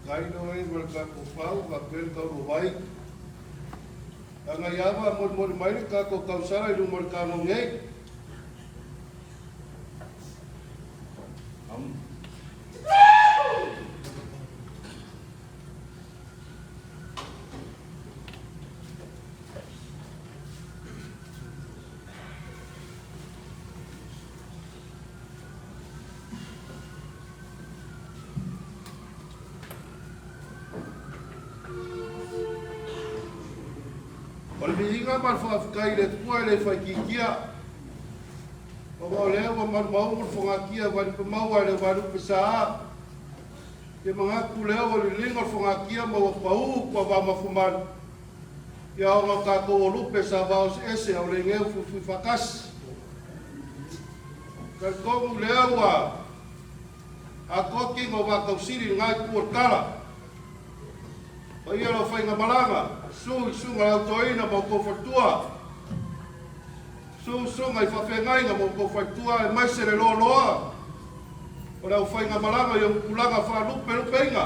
Faafetai lau ai ma le tatou pau faapea le tauluvai. Leaga ia ava molimoli mai le tatou tausala i luma o le tago nei. O le viiga ma le faafetai i le Atua e le faaitiitia, ona o lea ua malumaugu le fogatia valipamaua e le valupe saa. Ke manatu lea ua liliga le fogatia ma ua pau tua mafumalu. Ia ona o tatou o lupe sa vaoseese au le geu fuifui faatasi. Talitonu lea ua atoa tino o vaatausili i lena itu o le tala. Paia lau faigamalaga, susu i susuga i autoina ma outou faletua, susu susuga i faafeagaiga ma outou faletua, aemaise le loaloa o le aufaigamalaga i ona tulaga faalupelupeina.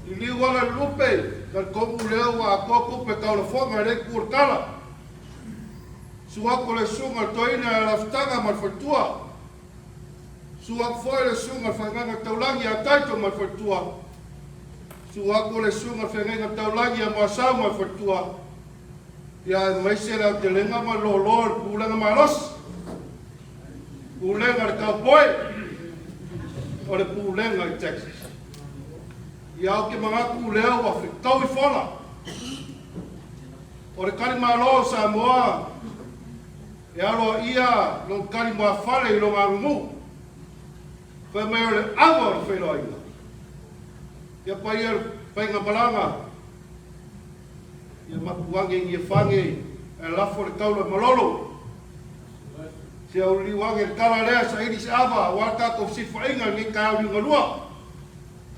Liliu ala le lupe, talitonu lea ua atoa tupe taulafoga i lea itu o le tala. Susu atu le susuga i le toeaina ia Lafitaga ma le faletua. Susu atu foi le susuga i le Faigaiga Taulagi ia Taito ma le faletua. Susu atu le susuga i le Feagaiga Taulagi ia Moasau ma le faletua. Ia aemaise le aotelega ma le loaloa o le pulega malosi. Pulega a le cowboy o le pulega i Texas. Ia ou te manatu lea ua fetau i fola. O le talimalo o Samoa e aloaia lou talimuafale i lona aganuu. Fai mai o le ava o le feiloaiga. Ia paia le faigamalaga, ia mapuage i Niafage ae lafo le taula i Malolo. Se auliliu age le tala lea saili se ava aua le tatou fesilafaiga i lenei taeao liugalua.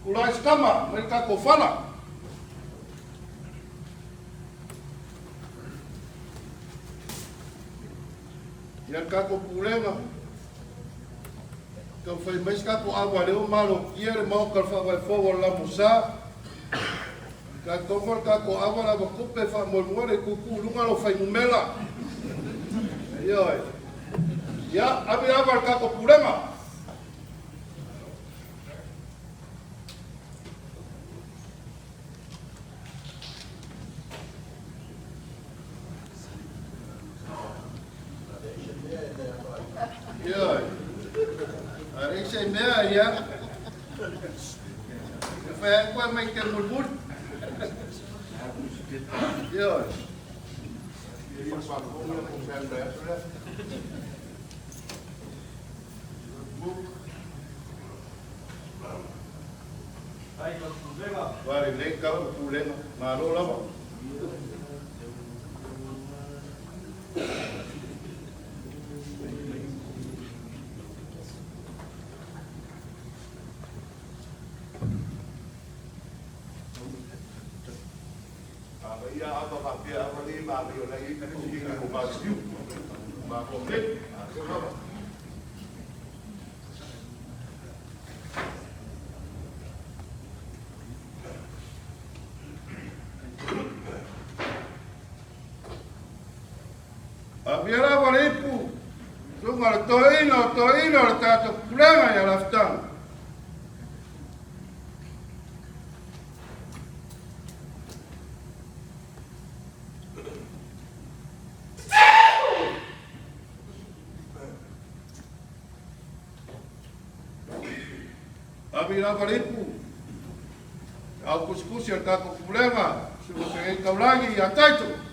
Tulai se tama mai le tatou fala. Ia le tatou pulega, taumafai mai se tatou ava lea ua malotia le Maota o le Faavae Fou o le Lamosa. Tatou mo le tatou ava lava tupe faamoemoe le tuutuu i luga lou fuainumera. Ioe. Ia, ave ava i le tatou pulega. Ioe. A leai se mea, ia. E fai ai koe mai te mulimuli. Ioe. Ua lelei tau pulega, malo lava. Avia lava le ipu, susuga le toeaina o toeaina o le tatou pulega ia Lafitaga. Ave lava le ipu, au kusikusi o le tatou pulega, susuga Feagaiga Taulagi ia Taito.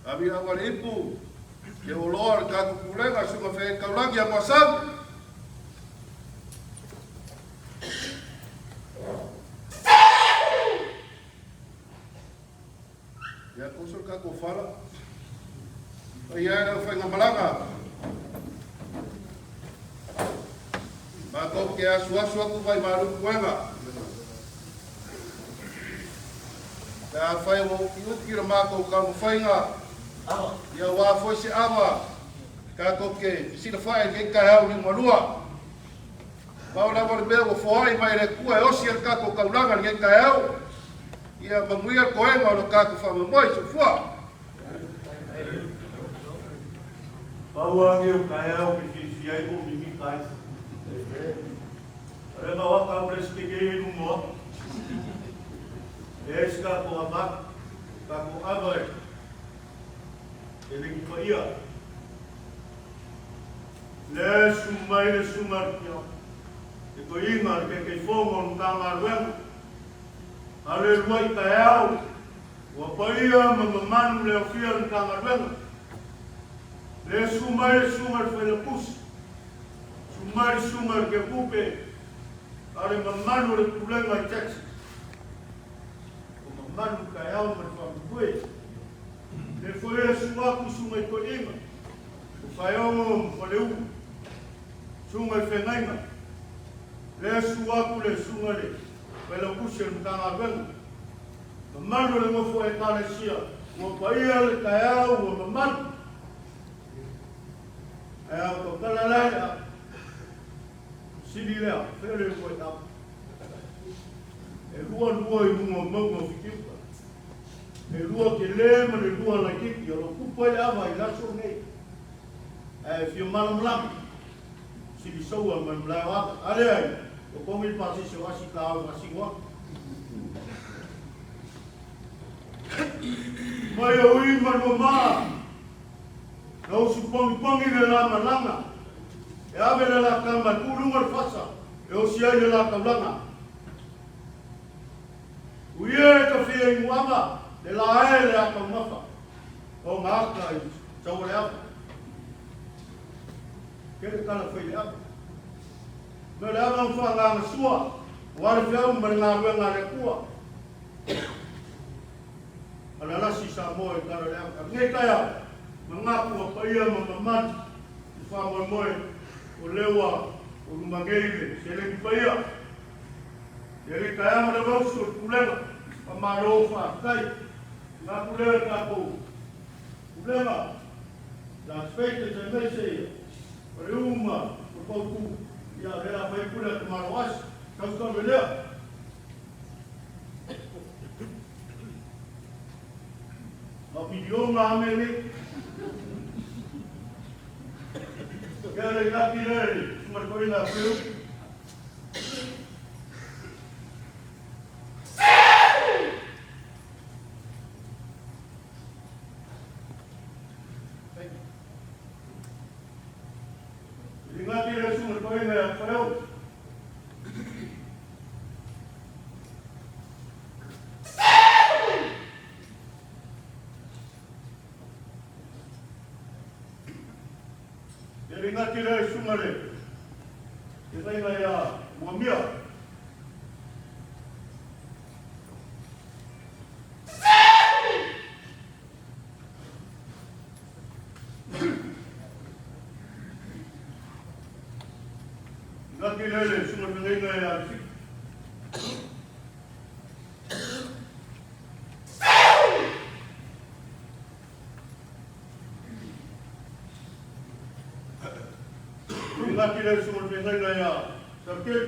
Ave lava le ipu, ke oloa o le tatou pulega, susuga Feagaiga Taulagi ia Moasau. Ia toso le tatou fala. Paia e le aufaigamalaga. Matou te asuasu atu vai malu puega. Pe afai ua utiuti le matou taumafaiga, Ia aua foi se ava tatou te fesilafai i lenei taeao liugalua. Pau lava o le mea ua foai mai e le Atua e osi ai le tatou taulaga i lenei taeao, ia manuia le toega o lo tatou faamoemoe. Soifua. Pau lava lenei o taeao ou te fiafia ai po o mimita ai. O lea na o aka au Peresetene ia i luma o au. Leai se tatou ava atu. Tatou ava e seleni paia. Le su mai le susuga a le Tiakono, le toeaina, le Taitaifono o le Matagaluega, a le uluai taeao ua paia ma mamalu le aofia o le Matagaluega. Le su mai le susuga i le Failautusi, su mai le susuga i le Tiakupe, a le mamalu o le Pulega i Texas. Ua mamalu le taeao ma le faamoemoe. Le foi e su atu susuga i toeaiga, o Faeogo ma Faleu, susuga i feagaiga, lea su atu le susuga i le Failautusi o le Matagaluega, mamalu o le nofo Ekalesia, ua paia le taeao ua mamalu. Ae a ou tautala la i le ava, sili lea, fea le uluai ava? E lua lua i luga o mauga o Fitiuta. E lua tele ma le lua laitiiti o lo o tupu ai le ava i le aso lenei. Ae fia malamalama, sili soua ma le malae o ava. A leai, ua togi le pasese o asi taao e faasino atu. Mai o ui ma lua maa, na usu pongipongi le la malaga, e ave le la tama e tuu luga le fasa e osi ai le la taulaga. Uia e ka fia i muaga le la e le a taumafa o nga aka i taua le ava. Kele tala fai le ava. Me le ava ma whaanganga sua, o ale whiau ma le ngaluenga a le Atua. Alalasi Samoa i tala le ava. Nei taeao, ma ngaku a paia ma mamalu i whaamoemoe o lewa o luma nei le seleni paia. E le taeao le vausu o le pulega, faamalo faafetai. Ngā pulea le tatou pulega, la feite te mese ia, o le uma o pautu, ia le la fai pule a te malo asi, tau tau le lea. Ma piliona a me nei. Kia le ngati le, sumar koina whiu. Ringati le susuga toega ia Whareau. E ringati le susuga le feagaiga ia Muamia. Ringati le le susuga feagaiga ia Alifiki. Ringati le susuga feagaiga ia Sarkeli.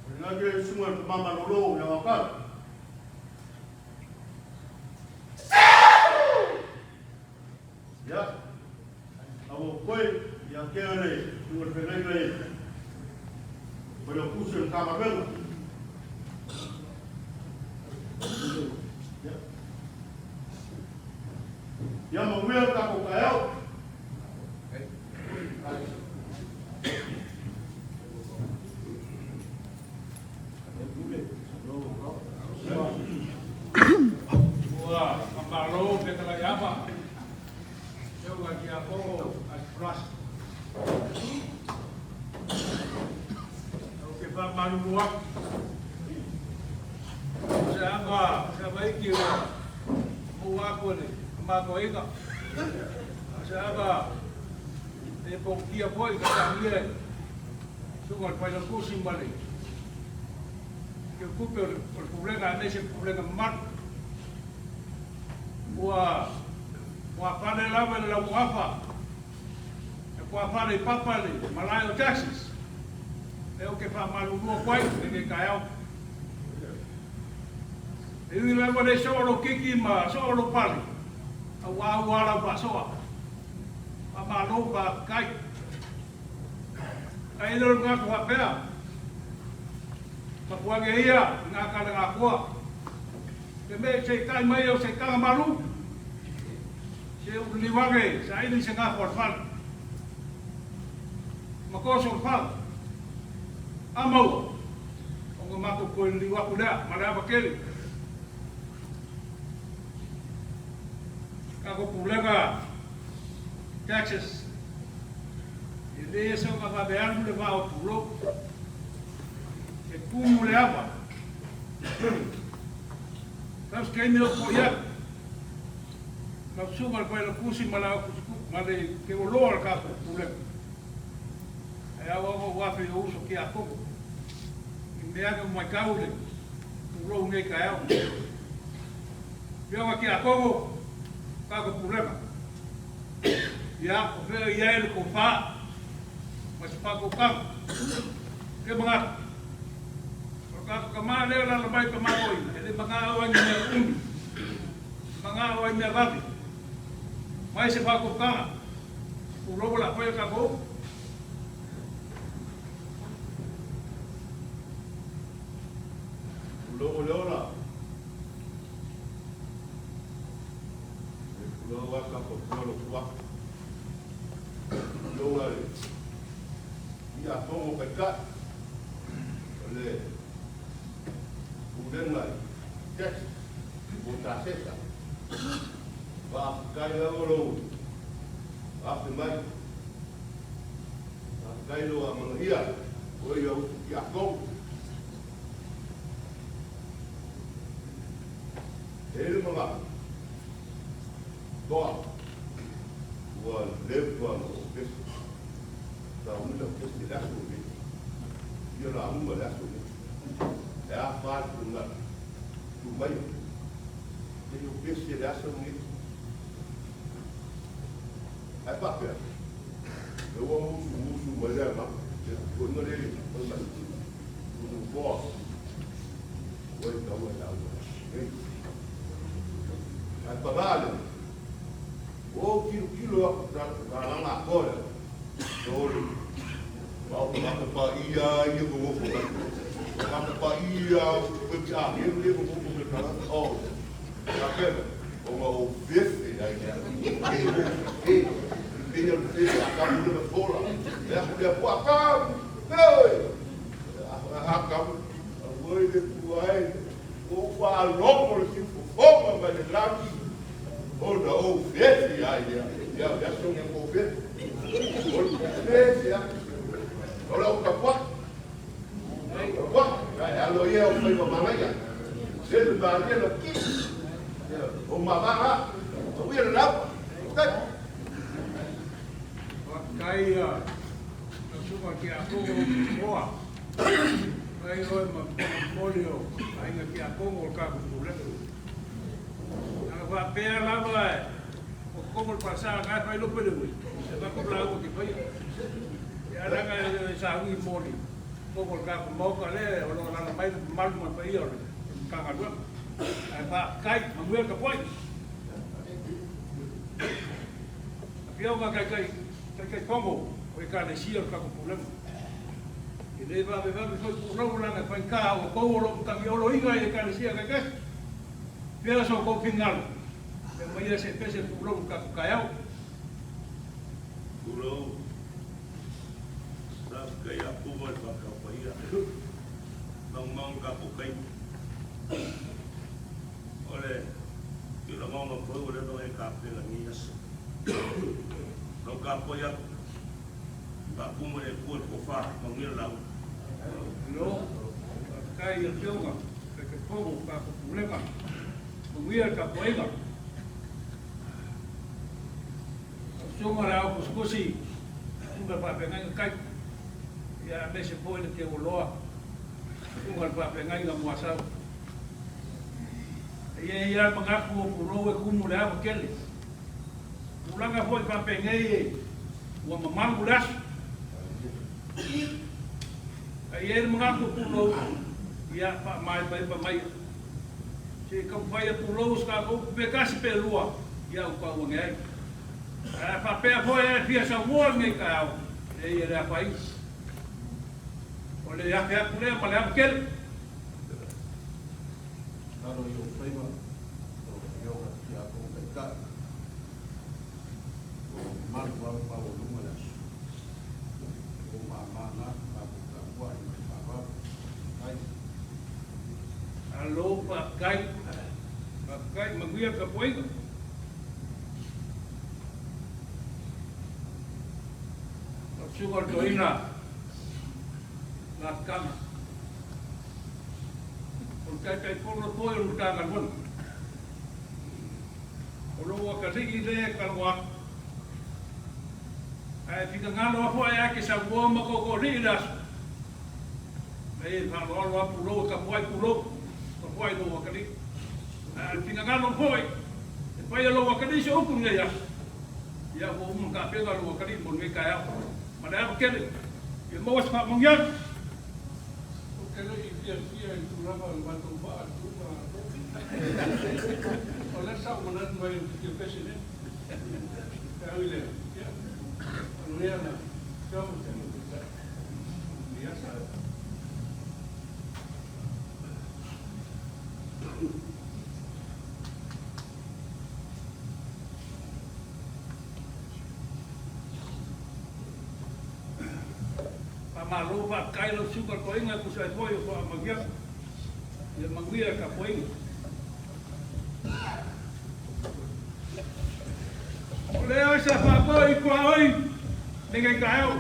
Ringati le susuga i le mama lolo ia Wakala. Ia, aua koe ia kea le susuga i le feagaiga e Failautusi o le Matagaluega. Ia, ia manuia le tatou taeao. Ua faamalo fetalai ava, Feuga Tiakono Asplasi. Ou te faamalulu atu, o se ava, o se ava iki ua maua atu e le tamatoaiga, a o se ava le pokia foi ka tagia e susuga i le Failautusi ma le Teutupe o le Pulega aemaise le Pulega mamalu. Ua fuafale lava i le Laumuafa, e fuafale i Papa le malae o Taxes, lea ou te faamalulu atu ai i lenei taeao. E ui lava le soo lou kiki ma soo lou pale, aua ua lau faasoa. Faamalo faafetai. Ai lea o le manatu faapea, mapuage ia i ngā kalegakoa, te mea i se i tai mai o se taga malu, se u liliu ane saili se gafa o le fale. Ma toso le fale. A maua, ona matou toe liliu atu lea ma le ava tele. Tatou pulega taxes, e le soona vave alu le vaa o pulou. E tumu le ava. Tau se taimi ou foi atu. Lau susuga i le Failautusi ma le ma le Teuoloa o le tatou Pulega. Ae au au ou afe i ou uso Tiakono. I mea ane o maitau le pulou nei taeao. Afioga Tiakono, tatou Pulega. Ia, o fea i ai le tofa ma se faautautaga. Ke manatu, o le tatou tama lea e lala mai i tamaoaiga, e le manao ai ni mea umi, e manao ai mea vave. Mai se faautautaga, pulou o le a fai a tatou upu. Pulou o le ola. E pulou a ka pua lo pua. Pulou a le ia tongo kai kai. O le pulega i Texas, o Tasesa. Faafetai lava lou afe mai. Faafetai lou amanaia o ia utu tiakono. E i ai le manatu, toa, ua leva ona ou pese. Sa uila pese i le aso lenei. Ia lauga i le aso lenei. E a fa le finagalo, tu maia. Se i ou pese i le aso lenei. Ae faapea, e ua musumusu mai le agaga, le toeaina lea e fai mai, Toa, ua e taua e lauga nei. Ae paga lea, ua ou tilotilo aku i lana atoa lea, sole, ma o tagata paia ia nonofo mai. O tagata paia koe ki agelu ia nonofo mai tagata. Oh, faapea mai, ona ou fefe ai lea. E, e, pei o le fefe a kamu le fola. E aku lea pua kamu, oi! A kamu, auai le pua e, ua ou faalogo le siufofoga mai le lagi, ona ou fefe ai lea. Ia, le aso lenei ua ou fefe. O le fefe a. O le au tapuai. Tapuai. Ae alo ia o faiva manaia. Se le malie lau ki. O mavaga. O uia le lau. Tai. Faafetai lau susuga Tiakono Moa. Faafetai oe ma momoli o aiga Tiakono o le tatou Pulega. Ana faapea lava o komo le falesa na e fai lope le ui, e avatu lauga ke faia. Ia leaga e sauni moli komo le tatou Maota lea o lo o alaala mai le mamalu ma le paia o le Matagaluega. Ae faafetai, manuia le tapuai. Afioga Taitai, Taitaifono o Ekalesia o le tatou Pulega. E le vavevave foi pulou leaga e faigata outou o lo o matagioloina i Ekalesia taitasi. Pea so outou finagalo e aumaia se pese pulou i le tatou taeao. Pulou, faafetai Apovo i le faataupaia. Maumau le tatou taimi. O le tulaga foi ua leva ona e tapena i lenei aso. Lau tapuai atu, faapumu e le Atua le tofa, manuia le lauga. Malo, faafetai i Afioga Taitaifono o tatou Pulega, manuia le tapuaiga. Lau Susuga i le Ao Tusitusi, Susuga i le Faafeagaiga Tai, ia aemaise foi le Teuoloa. Susuga i le Faafeagaiga mo Asau. E i ai lava le manatu o pulou e tumu i le ava tele. O tulaga foi faapenei ua mamalu le aso. Ae i ai le manatu o pulou, ia faamaemaema maia. Se i taumafai e pulou se tatou upu pe tasi pe lua, ia ou tau ane ai. Ae a faapea foi a e fia saunoa i lenei taeao, leai e le afaina. O le afe atu lea ma le ava tele. Lalo i ou faiva, lau Afioga i le Tiakono Taitai, ua mamalu lava ma maualuga le aso. O ou mama na, tatou tapuai ma le faaaloalo. Faafetai. Malo faafetai. Faafetai. Manuia le tapuaiga. Lau Susuga o le Toeaina Lafitaga, o le Taitaifono foi o le Matagaluega, o lou atalii lea e talanoa atu. Ae finagalo lava foi ae te saunoa ma tootooalii i le aso, leai e faaaloalo lava pulou e tapuai pulou, tapuai lou atalii. Ae finagalo foi e fai e lou atalii se upu i lenei aso, ia ua uma ona tapena lou atalii mo lenei taeao. Ma le ava tele, ia maua se faamanuiaga. Ou te le i fiafia i le tulaga o le matou vaa i le tuuga O lea sa ou manatu ai ou te fia pese nei. Ae ui i lea, ia, manuia lau Afioga i le Taitai i lenei aso. Faamalo faafetai lau Susuga i le Toeaina e tusa ai foi o faamanuiaga. Ia manuia le tapuaiga. O lea sa faapoi i tuaoi lenei taeao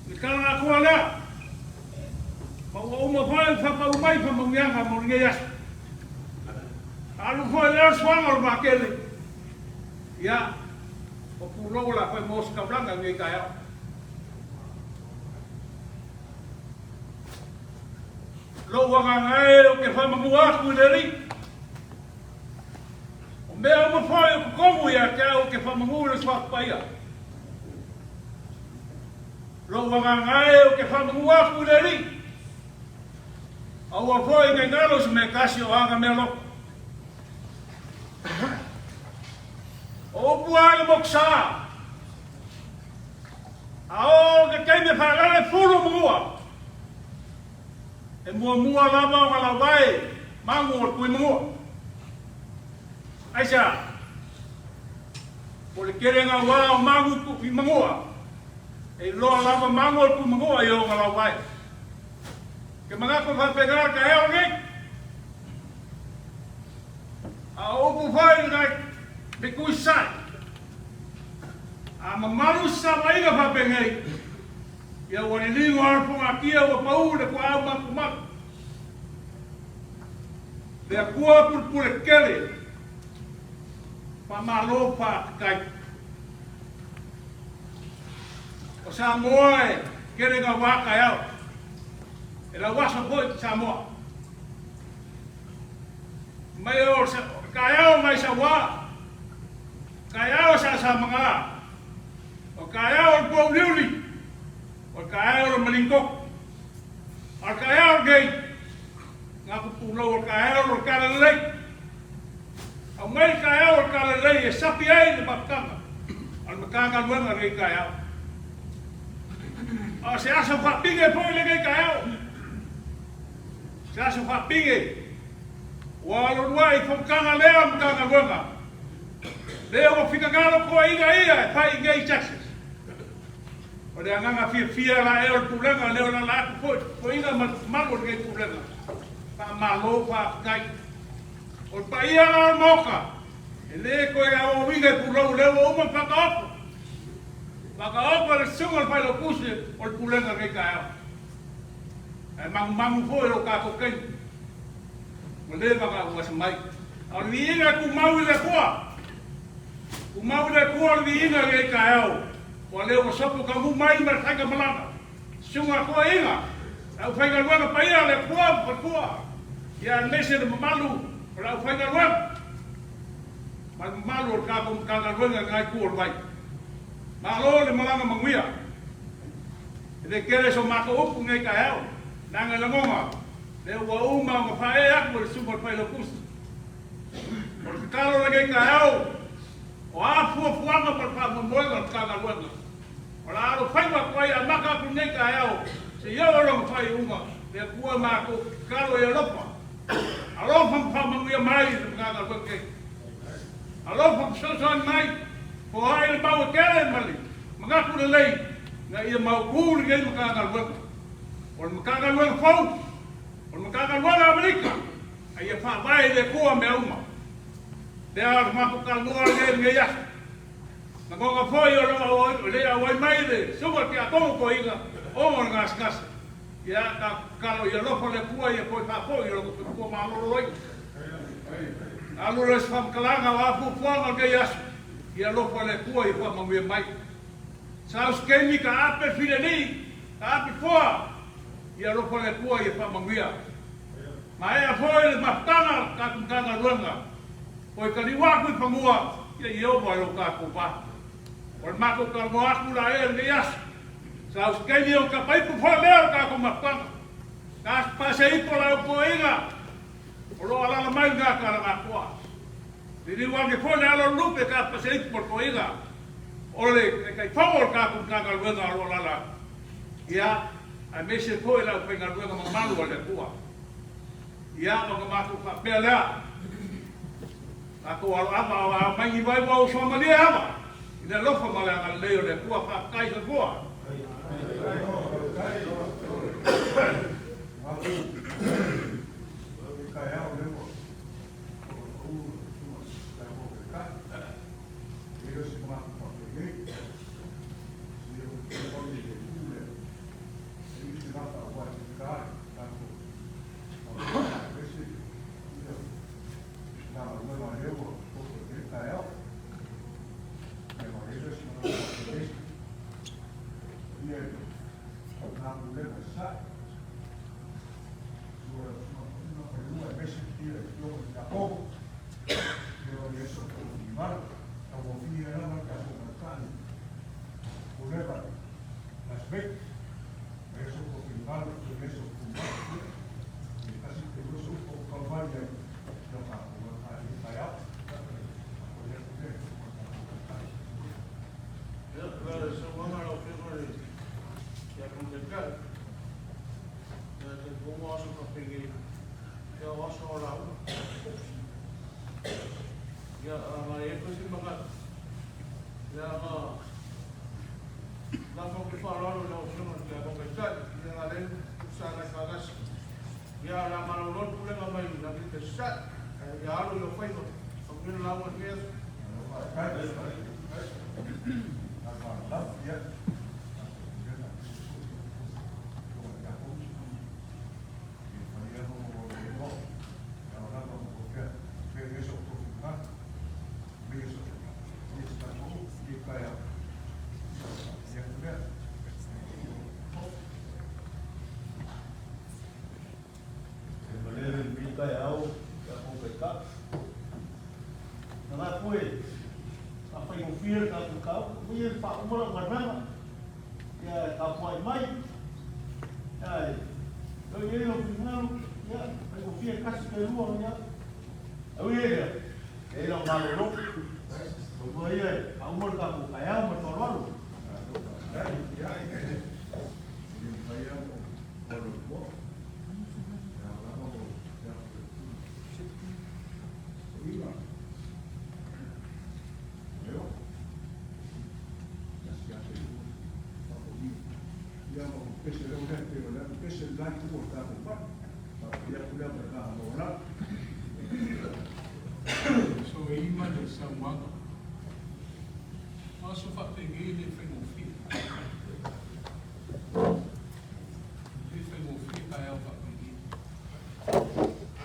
i le tala atoa lea, ma ua uma foi ona faapau mai faamanuiaga mo lenei aso. Alu foi lea suaga o le vaatele, ia, o pulou o le a fai mo se taulaga i lenei taeao. Lou agaga e ou te faamanu atu i le Alii. O mea uma foi o totonu ia te au ou te faamanu i le Suafa Paia. Lou agaga e ou te faamanu atu i le Alii. Aua foi nei galo se mea tasi o aga mea loto. O upu a le motu sa, a o ke taimi e faalele fulu manua, e muamua lava ona lauvae magu o le tui manua. Aisea? O le kelega ua o magu i manua, e iloa lava magu o le tui manua i ona lauvae. Ke manatu e faapena le taeao lenei. A o upu foi nai me tui sae. A mamalu se savaiga faapenei, ia ua liligo lava le fogatia ua pau le tuaau matumatu. Le Atua pulepule tele, faamalo faafetai. O Samoa e tele gaua taeao, e lauaso foi Samoa. Mai o taeao mai Saua, taeao o Sasamagā, o taeao o le Pouliuli, o le taeao o le Malinitoko. A o le taeao lenei, na ku pulou o le taeao o le Talalelei. Aumai le taeao o le Talalelei e sapi ai le mafutaga a le Matagaluega i lenei taeao. A o se aso faapine foi lenei taeao. Se aso faapine ua alualuai i fonotaga lea a le Matagaluega, lea ua finagalo toeaiina ia e fai i inei i Texas. O le agaga fiafia la ea o le pulega lea o le ala atu foi toeaiina ma le mamalu o lenei pulega. Faamalo faafetai. O le paia la o le Maota, e le toe aoaoina e pulou lea ua uma ona faataoto. Faataoto e le Susuga i le Failautusi o le Pulega i lenei taeao. Ae magumagu foi lo tatou taimi ua leva ona auasi mai. A o le viiga e tumau i le Atua. Tumau i le Atua le viiga i lenei taeao, ua lea ua sopo tamu mai ma le faigamalaga. Susuga toeaina. Le aufaigaluega paia a le Atua ma faletua, ia aemaise le mamalu o le aufaigaluega ma le mamalu o le tatou Matagaluega i lena itu o le vai. Malo le malaga manuia. E le tele so matou upu i lenei taeao, leaga e lagona lea ua uma ona faaee atu e le Susuga o le Failautusi. O le tatalo i lenei taeao, o a fuafuaga ma le faamoemoega o le Matagaluega, o le a alofaiva atu ai e amata atu i lenei taeao seia oo i lona faaiuga, le Atua matou te tatalo i alofa, alofa ma faamanuia mai i le Matagaluega nei. Alofa fesoasoani mai, foai le mau e tele ma le manatu lelei ina ia mautu lenei Matagaluega. O le Matagaluega fou, o le Matagaluega a Amerika, a ia faavae i le Atua mea uma. Lea o le matou talanoa lenei i lenei aso. Lagona foi o lo o le auai mai le Susuga i le Tiakono Toeaina ona o le gasegase. Ia, tatou tatalo ia alofa le Atua ia toe faafoi i lona soifua maloloina. Alu lea o se faamatalaga o a fuafuaga o lenei aso, ia alofa le Atua ia faamanuia mai. Sau se taimi taape filelii, taape foa, ia alofa le Atua ia faamanuia. Maea foi le mafutaga a le tatou Matagaluega, toe taliu atu i fanua, ia Ieova i lo tatou va. O le matou talanoa atu la ea i lenei aso, sau se taimi ona tapaipu foi lea o le tatou mafutaga. Pase ipo la outou aiga o lo o alaala mai lena talagatoa. Liliu ane foi le alo o le lupe ka pase ipo ma le toeaina o le Taitaifono o le tatou Matagaluega o lo o alaala atu. Ia, aemaise foi le aufaigaluega mamalu a le Atua. Ia, ona matou faapea lea, tatou aloava a mai ni vaivao o suamalie ava i le alofa ma le agalelei o le Atua. Faafetai soifua. Ia, o le saunoaga a lau Afioga i le Tiakono Taitai, ia, e talitonu o aso faapenei, ia o aso o lauga. Ia, a na i ai foi se manatu, ia, na lafo atu le faaaloalo i lau Afioga i le Tiakono Taitai, ia, na lea sa nai faatasi. Ia, o le a malolo le pulega mai Amerika i Sasae, ia alo i lou faiva, manuia le lauga i lenei aso. E malele lenei taeao i a kou taitai. Manatu e faafaigofie le tatou mataupu, aua ia faauma lau galuega, ia e tapuai mai, ia e o i ai lou finagalo, ia faigofie tasi pe lua, ia. Ae ui ai lea, e i ai lau malolo, aua ia e faauma le tatou taeao ma le faaaloalo. So e ima le saunoaga. O aso faapenei e le faigofie. E le faigofie taeao faapenei.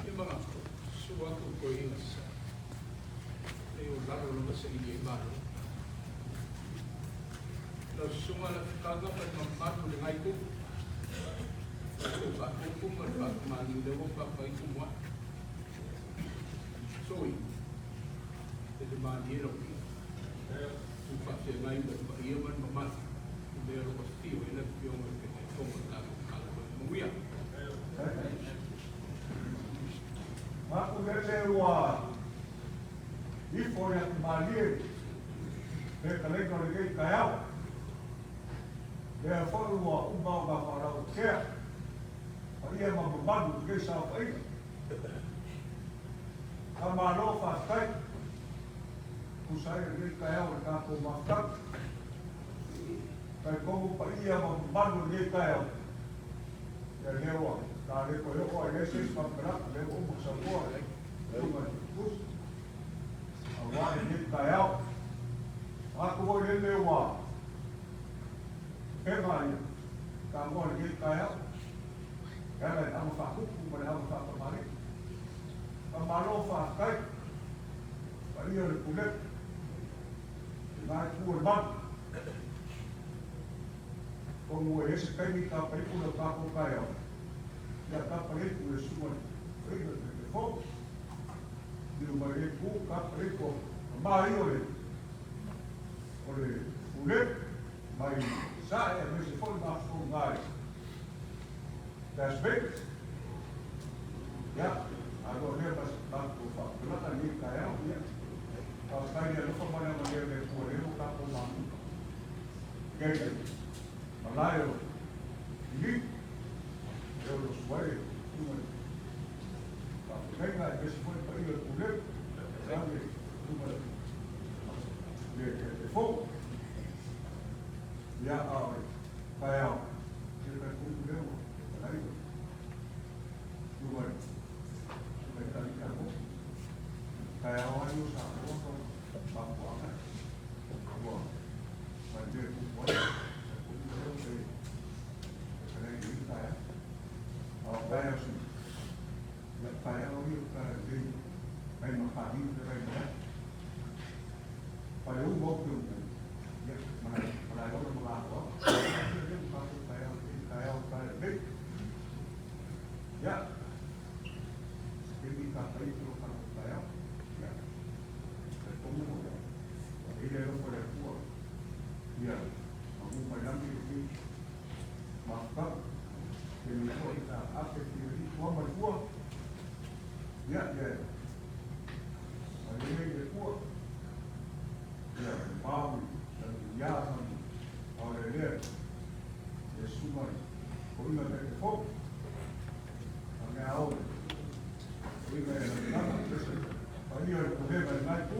E manatu, susu atu le toeaina Sasae. E o lalo lava saili ai malo. Lau susuga Lafutaga ma le mamalu o lena itu. Tatou faatupu ma le faakamani lea ua faapai tumu ae. Sui, e te malie lau pia. Tu faafeagai ma le paia ma le mamalu i mea o lo o afio ai le Afioga i le Taitaifono o le tatou Matagaluega. Manuia. Maku lele ua ifo le atumalie le taleiga o lenei taeao. Lea foi ua uma ona faalauatea paia ma mamalu i lenei saofaiga. Faamalo faafetai. Tusa ai o lenei taeao i le tatou mafutaga. Talitonu paia ma mamalu o lenei taeao, ia lea ua ta le toe oo lava i ai se isi faamatalaga, lea ua uma ona saunoa le Susuga i le Tusi aua lenei taeao. Manatu foi lele ua pega ia tagoa i lenei taeao e ala i le ava faatupu ma le ava faatamalii. Faamalo faafetai paia o le Pulega, lena itu o le malu. Atonu ua i ai se taimi tapa ifo le tatou taeao, ia tapa ifo le susuga i le Faiga i le Taitaifono. Lilo mai lea itu, tapa ifo ma ia o le o le Pulega mai Sasae aemaise foi mafaufauga i Las Vegas. Ia, aloa lea ma se tatou faamatalaga i lenei taeao, ia, faafetai i le alofa ma le agalelei o le Atua lea ua tatou mafuta i ai le malae o Filipi, lea o lo o susu ai le susuga i le faafeagaiga aemaise foi le paia o le Pulega, tainane le susuga i le Taitaifono. Ia, a o le taeao, ia talitonu lea ua fetalai le susuga i le Tamaitai Tiakono. Taeao lava ia o Samoa ma mafuaaga ua malie tupu ai. Talitonu lea ua le fetalai i lenei taeao. A o taeao sili, ia taeao ia o taeao lelei nai makani fetalai mai ai. Paleuma o te upu, ia, Malaeola ma Lagoa. Ia lea ua tatou taeao i lenei taeao o taeao lelei. Ia, se taimi tatou lo tatou taeao. Ia, talitonu ua i ai le alofa o le Atua. Ia, magu mai lagi lenei mafutaga. Taimi foi ta afe ki le tua ma le fua. Ia, ia, mai le Atua. Ia, mau, ia, ma o le lea, Iesu mai, koina te te fou. A mea au, koina e lagalaga, pese, paia le pulega i nai pu,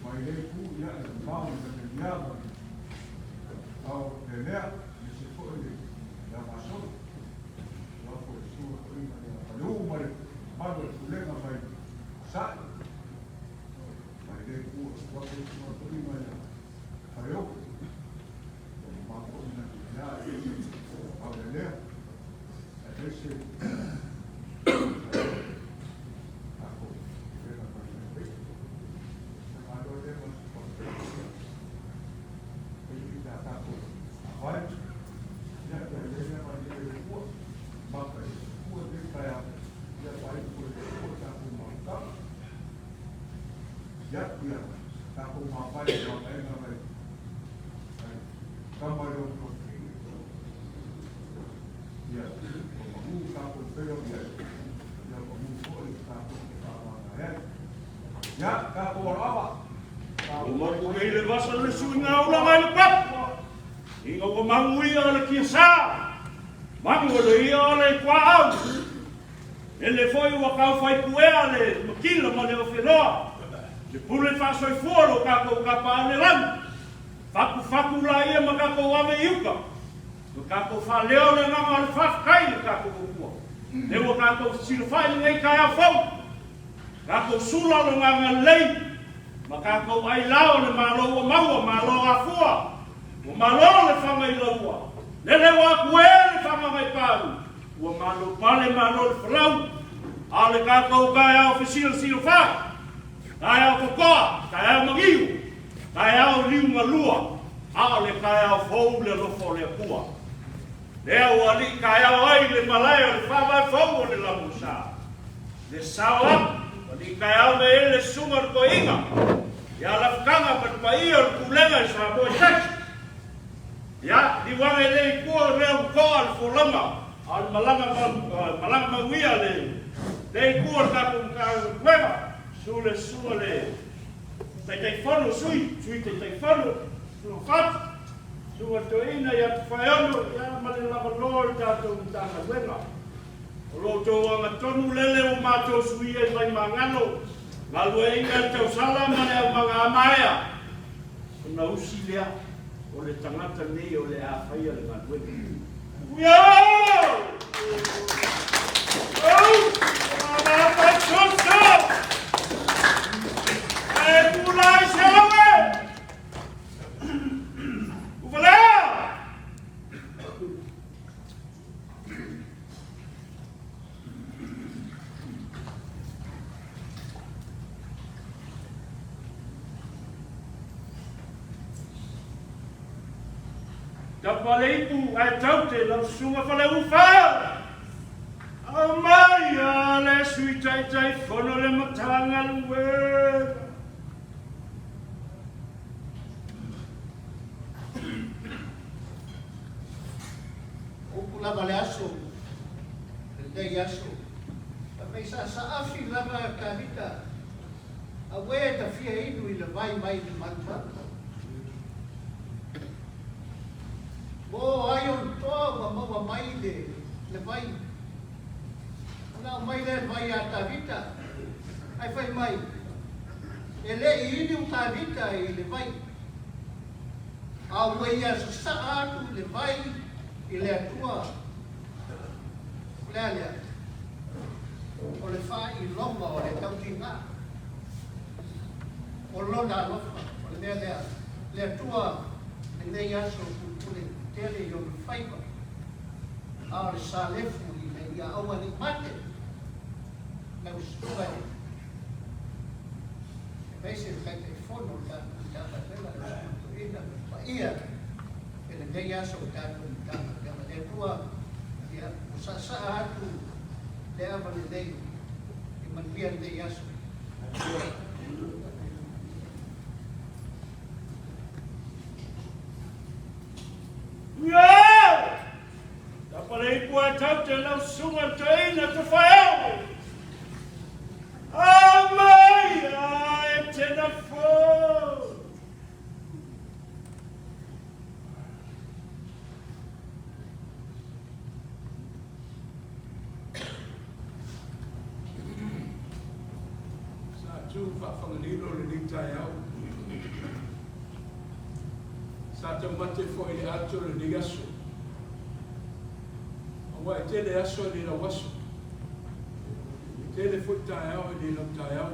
mai lei pu, ia, e mau, i te mea, ma au le lea, me se foi le, le amasolo. Ua foi sua koina le apaleu mai, malu e pulega mai, sa'i, mai lei pu, ua foi sua koina le whareoku. Ua mamao foi na mea e au le lea. Aemaise tatou pulega mai mai. Malo lea ma se faafetai. Pei ta tatou vai. Ia ia le lea mai le ua. Maka i ua le taeao. Ia vai ua le ua tatou mafuta. Ia ia tatou mavae i mavaega mai mai tama i lona toafili. Ia ua pagū tatou feiloai ai, ia pagū foi le tatou fefaamagaae ai. Ia, tatou aloava. Ua mapu nei le vasa le suiga ulaga i le pepa, ina ua magu ia le kiasa, magu e le ia o le tuaau. Lele foi ua tau fai puea le makila ma le ofeloa, le pule faasoifua lo tatou Tapaau le lagi. Fatufatu laia ma tatou ave i uta, ma tatou faaleo le agaga o le faafetai i le tatou Atua. Lea ua tatou fesilafai i lenei taeao fou, tatou sula lona agalelei, ma tatou ailao le Malo ua maua, Malo afua, ua malo le faga i laua, lele ua atu e le faagagaipau, Ua malo pale malo le folau, a o le tatou taeao fesilasilafai, taeao totoa, taeao magiu, taeao liugalua, a o le taeao fou le alofa o le Atua. Lea ua alii taeao ai le malae o le Faavae Fou o le Lagosa. Le sao atu, ua alii taeao mai ai le Susuga o le Toeaina ia Lafutaga ma le paia o le Pulega i Samoa Church. Ia, liu ane lea i tua o lea ua toa le folauga, a o le malaga mau, malaga mauia le lea itu o le tatou Matagaluega. Susu le Susuga le Taitaifono, Sui, Sui Taitaifono, Susuga Fatu, Susuga Toeaina ia Tofaeono, ia ma le lavaloa o le tatou Matagaluega. O lo outou agatonu lele ua matou suia i Vaimagalo, galueaiina le tausala ma le aumaga amaea, ona usi lea o le tagata nei o le a faia le galuega. Uia! Au! Mama soso! E pulai se ome! Uvalea! Tapa le ipu ae taute lau susuga Faleufa. Aumai a le Sui Taitaifono le Matagaluega. Upu lava le aso, lenei aso. Fai mai sa saafi lava Tavita, auē ta fia inu i le vai mai le malumalu. Mo ai o le toa ua maua mai le le vai. Ona aumai lea le vai ia Tavita, ae fai mai, E le i inu Tavita i le vai. A ua ia sasaa atu le vai i le Atua, o le a lea? O le faailoga o le tautiga, o Lona alofa, o le mea lea, le Atua lenei aso pupule tele i ona faiva, a o le salefu ina ia aua ne i mate lau susuga e aemaise le Taitaifono o le tatou Matagaluega, le Susuga Toeaina ma le paia i lenei aso o tatou Matagaluega. Le Atua, ia, ua saasaa atu le ava lelei e manuia lenei aso. Ia! Tapa le ipu a tau te lau susuga le toeaina Tafaeo. Aumai a e tena fou. Sa tu faafagalilo lenei taeao. Sa taumate foi i le ato lenei aso. Aua e tele aso e le lau aso. E tele foi taeao e le lau taeao.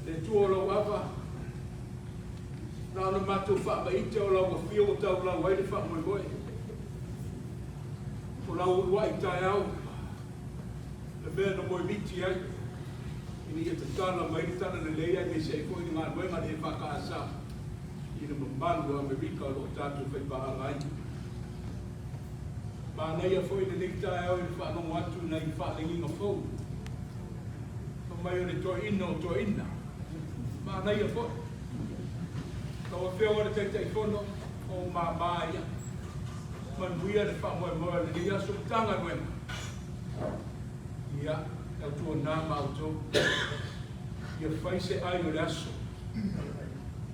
Le Atua o lau ava, na ona matou faamaite o lau afio ua taulau ai le faamoemoe. O lau uluai taeao, le mea na moemiti ai, ina ia tatala mai le talalelei aemaise ai foi le galuega a le EFKS i le mamalu o Amerika o lo o tatou faipaaga ai. Manaia foi lenei taeao i le faalogo atu i nai faalegiga fou. Fai mai o le toeaina o toeaina. Manaia foi. Lau Afioga i le Taitaifono, o ou mama ia. Manuia le faamoemoe o lenei aso Matagaluega. Ia, tautuana ma outou. Ia fai se ai o le aso.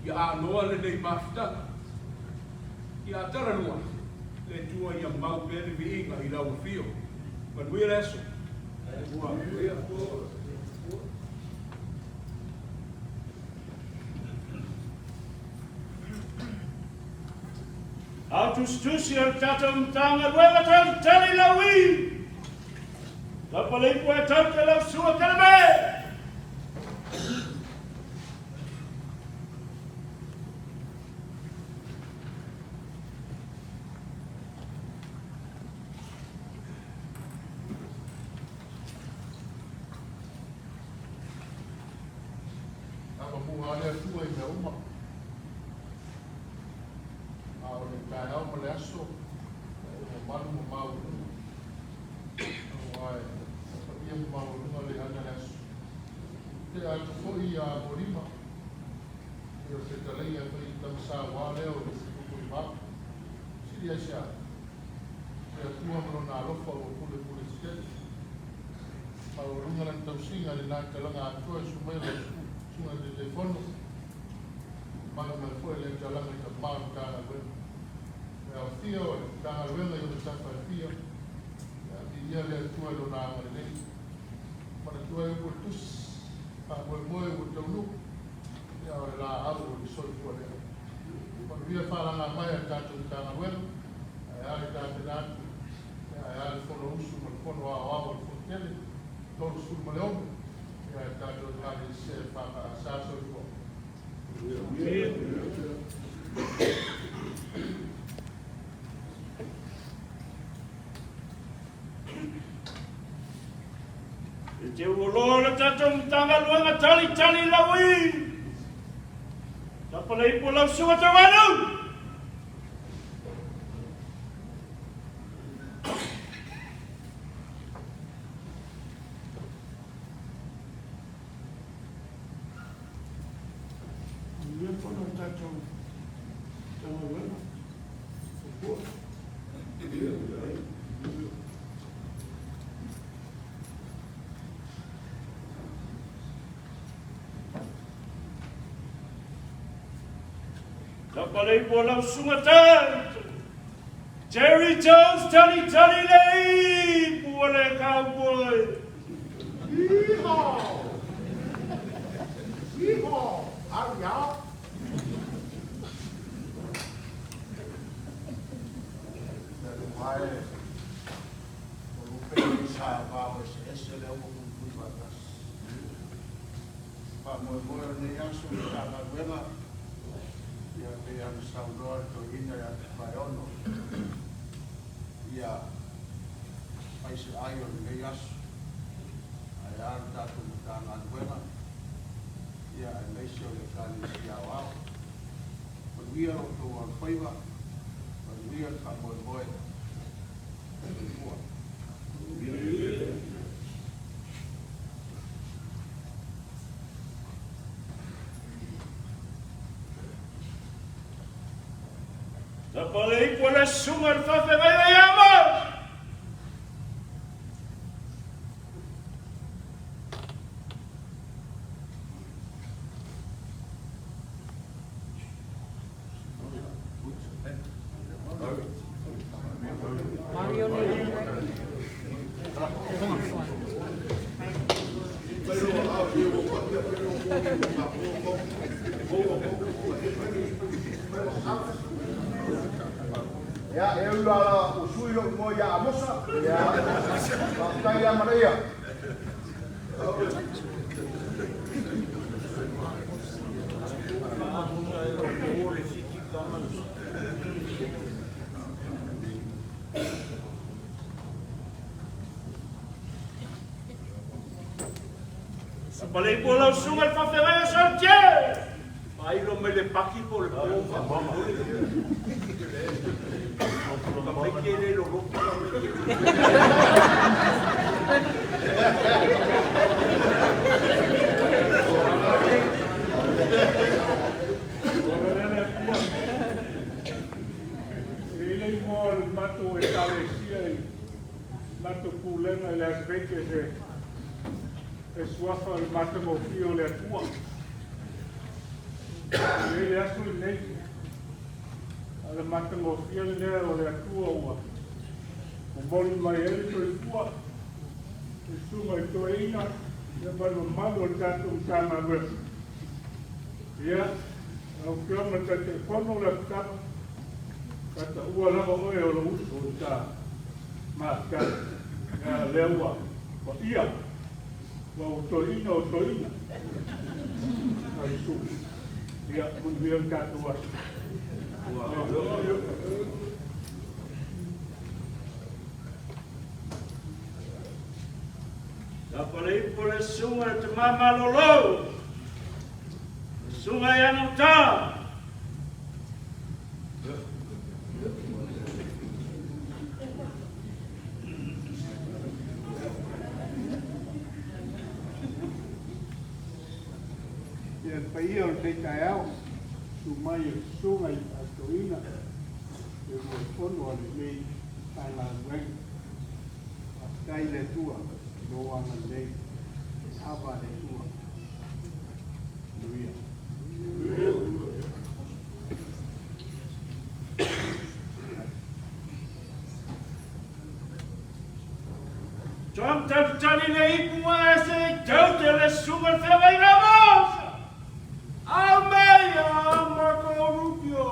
Ia anoa lenei mafutaga. Ia talalua, le Atua ia mau pea le viiga i lau afio. Manuia le aso. Manuia. Ao tusitusi o le tatou Matagaluega Talitali Laui. Tapa le ipu e tau te lau sua keleme. Tama muga le Atua i mea uma. A o le taeao ma le aso, ua mamalu ma maualuga. Aua e paia ma maualuga le ana le aso. Tea atu foi ia Apolima, e o le fetalaiga e fai tama sauā lea o le Tupuivao. Sili ai se a? Le Atua ma Lona alofa ua pulepule tetele. Maualuga lana tausiga i lena talaga atoa e susu mai lau susuga i le Taitaifono, mamalu mai foi lea talaga i tama o le Matagaluega. Le aofia o le Matagaluega i ona tafa e fia, ia viia le Atua i Lona agalelei. Manatua ai upu o le Tusi, faamoemoe ua taunuu, ia o le laau o le soifua lea. Manuia le faalaga mai a le tatou Matagaluega, ae a le tapena atu, ia ae a le Fonousu ma le Fono Aoao a le Fonotele 36, ia le tatou Ekalesia e FKS. Soifua. E te uoloa le tatou Matagaluega talitali laui. Tapa le ipu o lau susuga Tauanu. Manuia fono le tatou Matagaluega. Soifua. Tapa le ipu o lau susuga Tau. Jerry Jones tali tali le ipu o le cowboy. Yeehaw! Yeehaw! Howdy, y'all. Talu mai o lupe i sa vao eseese lea ua puipui faatasi. Faamoemoe o lenei aso i Matagaluega, ia pei ona saunoa le toeaina ia Tafaeono, ia fai se ai o lenei aso. Ae a le tatou Matagaluega, ia aemaise o le Ekalesia Aoao. Manuia lo outou alofaiva, manuia le faamoemoe. Soifua. Tapa le ipu o le susuga i le faafeagaiga ia Amos. Ia, e ui la ua sui lou igoa ia Amosa. Ia, faafetai ia Manaia. Tapa le ipu o lau susuga i le faafeagaiga Saltie. Failo mai le paki po o le po faamolemole. Tamaiti e le loloto. E i ai le igoa o le matou Ekalesia i matou pulega i Las Vegas e suafa o le matagofie o le Atua. E i ai le aso lenei, a o le matagofie lea o le Atua ua momoli mai ai le soifua, le susuga i toeaina ma le mamalu o le tatou Matagaluega. Ia, lau Afioga i le Taitaifono Leafitama, sa taua lava oe o lou uso i ta mafutaga. Ia, lea ua paia, ua toeaina o toeaina. Ai su. Ia, manuia le tatou aso. Tapa le ipu o le susuga i le tama malolo. Le susuga ia Nauta. Ia le paia o lenei taeao, susu mai e le Susuga i le Faatoeaina, le Uluai Fono a lenei Matagaluega. Faafetai i le Atua i lou agalelei, ava a le Atua. Manuia. Tom talitali le ipu ae se i taute le susuga i le feagaiga Mosa. Au mei a Marco Rubio.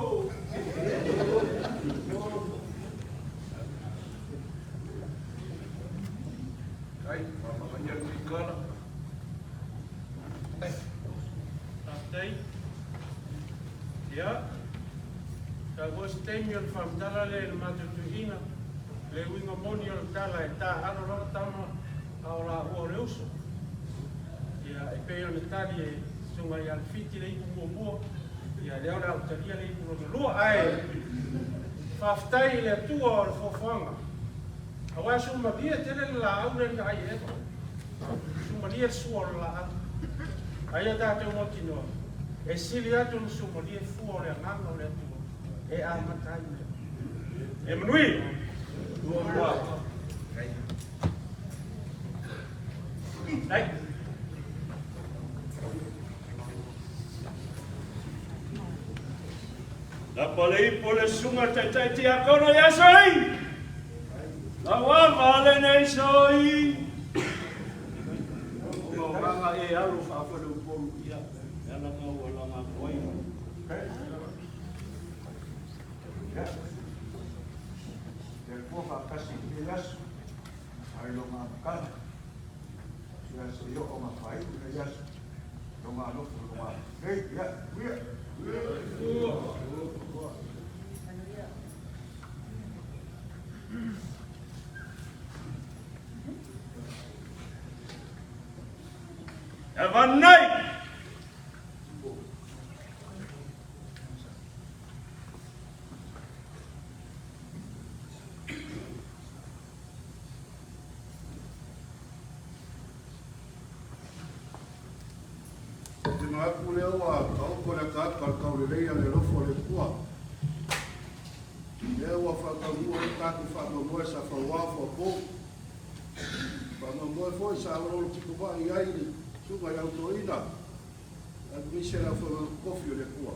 Kai, faamamaia le Tuikala. Faafetai. Ia, sau foi se taimi ona faamatala lea i le matou tuiina le uiga moni o le tala e taaalo lava tama a o laua o le uso. Ia, e pei ona tali e Susuga ia Lefiti le ipu muamua, ia lea o le a ou talia le ipu lona lua. Ae faafetai i le Atua o le foafoaga, aua e suamalie tele le laau lea na ai e Eva. Suamalie le sua o le laau. A ia tatou mautinoa, e sili atu ona suamalie fua o le agaga o le Atua e amata ai mea. E manuia! Ua. Ai. Lapa le ipu o le susuga i le Taitai Tiakono ia Soi. Lau ava lenei Soi. O agaga e alo faa-faleupolu ia e ala mau alaga atu ai. Ia, le Atua faatasi i lenei aso, mai lona amataga, ia seia oo ina faaiu lenei aso, lona alofa ma lona agalelei. Ia, manuia. Have a night! Ou te manatu lea ua taoto le ataata o le taulelei a le alofa o le Atua. Lea ua faataunuu ai le tatou faamoemoe sa fauā fuapou. Faamoemoe foi sa oloolo pitovai i ai le susuga i Autoina aemaise le aufaigaluega totofi o le Atua.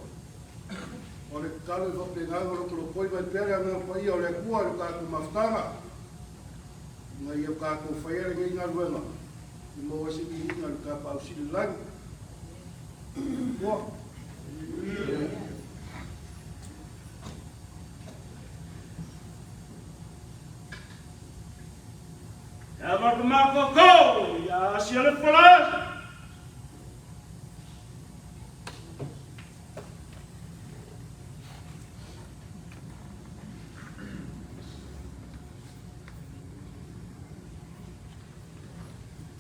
O le tatalo i faapena ona lotolotoi mai pea le Agaga Paia o le Atua i lo tatou mafutaga, ina ia tatou faia lenei galuega i maua ai se viiga i le Tapaau Sili i le Lagi. Atua. Ia Makamakoko, ia asia le folasa.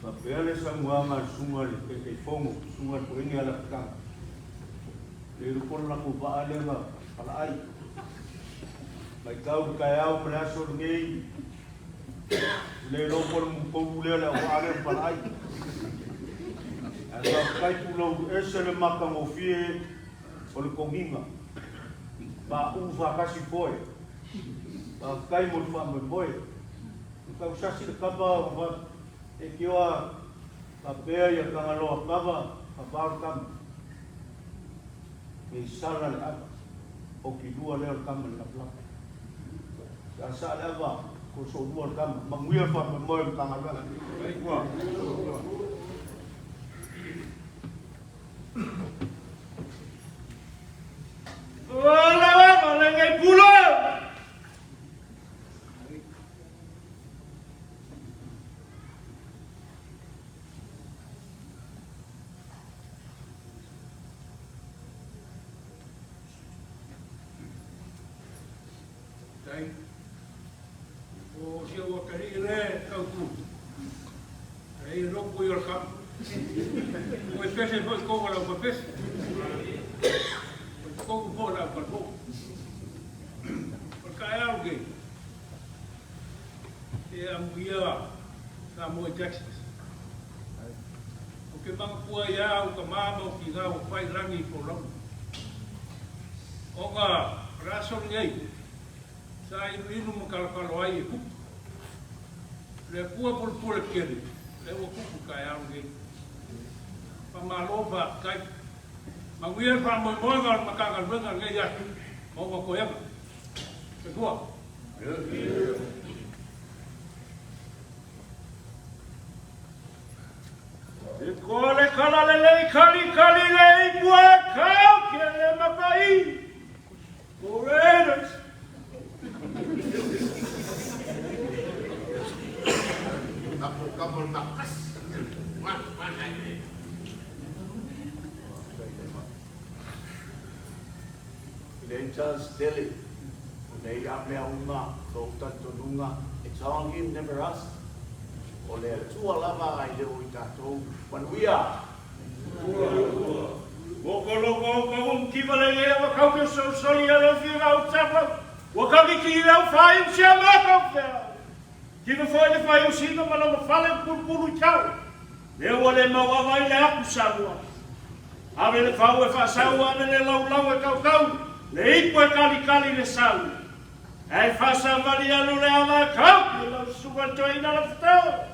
Faapea le saunoaga a le susuga i le Taitaifono, susuga i le Toeaina ia Lapatanga, le iloa po o le latou vaa lea na palaai. Matau i le taeao ma le aso lenei, ua le iloa po o le mutolu lea o le auvaa lea na palaai. Ae faafetai Pulou, ese le matagofie o le toniga, pauu faatasi foe. Faafetai mo le faamoemoe. Na tau sasi le kava ua faitioa faapea ia Tagaloa kava kava o le tama. Nei sala le ava, oki lua lea o le tama i le lapalapa. Sa saa le ava, ko soolua le tama. Manuia le faamoemoe o le Matagaluega. O la ava lenei pule. Tai. O si au atalii le tautu. E i loku i o le kama. O e pese foi konga lau papese. O te kongu foi lau kalfo. O le kaeao ke. E amuia Samoa i Texas. te magapua ai a au tamā ma ou tinā ua pae i lagi i folauga. Ona o le aso lenei, sa inuinu ma talotalo ai e kupu. Le Atua pulepule tele, lea ua kupu i taeao lenei. Faamalo faafetai. Manuia le faamoemoega o le Matagaluega i lenei aso ma ona toega. Soifua. E koa le kala lelei kali kali le ipu e kau ke le mapai. Go Raiders! E leai chance tele o nei a mea uma lou talitonuga, it's all him never us. O le Atua lava ae le o i tatou. Manuia! Ua loko au ka um kiva le lea wa kau ke solisoli a le fia au tapa. Ua kau ki ki lau whai u sia ma kau fea. Kiva foi le whai u sina ma lona fale pulupulu i tau. Lea ua le mau ava i le aku Samoa. Ave le fau e faasau ave le laulau e kaukau, le ipu e kalikali le sau. Ae faasavali alo le ava e kau ki lau susuga le toeaina Lafutau.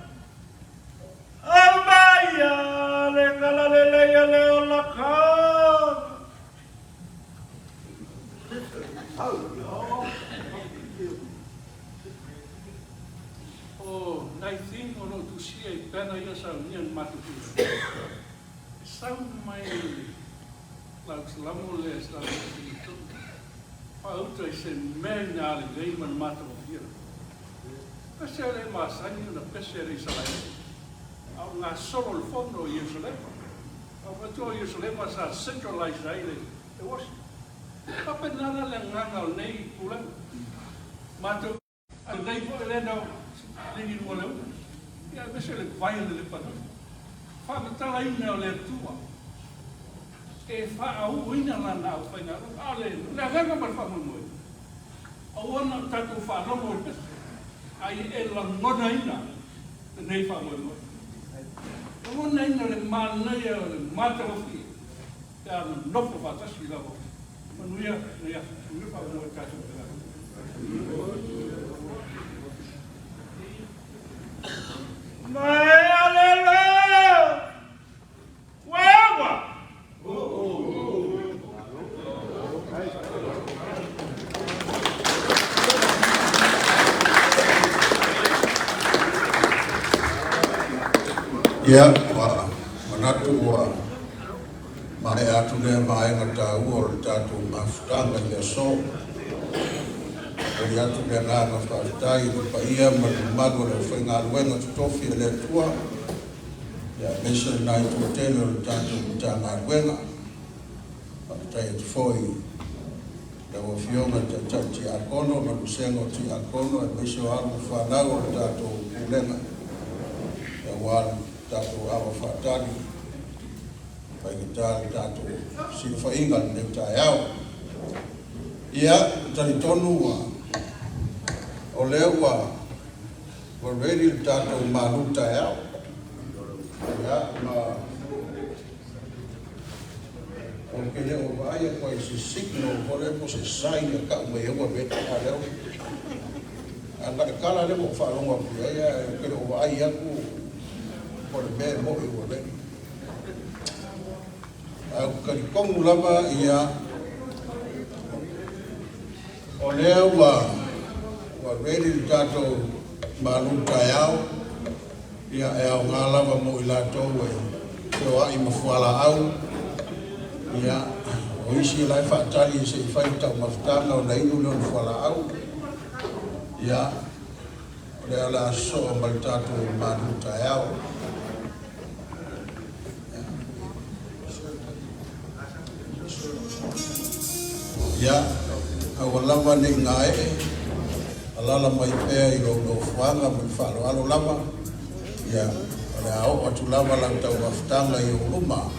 Aumaia le kala lelei a le ola kau. O nai thing o lo o tusia i pena ia saunia na matou tuuina. E sau mai lau salamo lea sa matou faauta i se mea ina lelei ma le matagofie lava. Pese a le masani ona pese a le Isaraelu, a o gasolo le fono i Ierusalema. A o fatua o Ierusalema sa centralize ai le worship. E faapena la le agaga o lenei pulega. Matou. A lelei foi lea na ligi lua le una, ia aemaise le vai o le Lepanoni. Faamatalaina o le Atua e faauuina Lana aufaigaluega. A o le agaga ma le faamoemoe, aua na o tatou faalogo i le pese, a ia e lagonaina lenei faamoemoe. Lagonaina le manaia o le matagofie pe a nonofo faatasi lava. Manuia lenei aso. Manuia faamoemoe i le tatou Matagaluega. Mai alelo! Uewa! Ia, ua manatu ua maea atu lea vaega taua o le tatou mafutaga i le aso. Momoli atu le agaga faafetai i le paia ma le mamalu o le aufaigaluega totofi a le Atua, ia aemaise lena itu tele o le tatou Matagaluega. Faafetai atu foi i lau Afioga i le Taitai Tiakono ma le Vasega o Tiakono aemaise o alo ma fanau o le tatou Pulega aua le tatou ava faatali faigata le tatou silafaiga i lenei taeao. Ia, e talitonu ua o lea ua ua ready le tatou malu taeao. Ia, ma ou te le o vaai atu ai i se signal foi lea po o se sign e tau mai ai ua ready, a o lea a na o le tala lea ua ou faalogo atu i ai, ae ou te le o vaai atu po o le mea e moni ua ready. Ae ou te talitonu lava ia o lea ua ua ready le tatou malu taeao, ia e aoga lava mo i latou e feoai ma fualaau, ia o isi la e faatali se i fai le taumafataga ona inu lea o le fualaau, ia o lea o le a sosoo ma le tatou malu taeao. Ia, aua lava ne i gaee, alaala mai pea i lou nofoaga ma le faaaloalo lava, ia, o le a oo atu lava lau taumafataga i ou luma.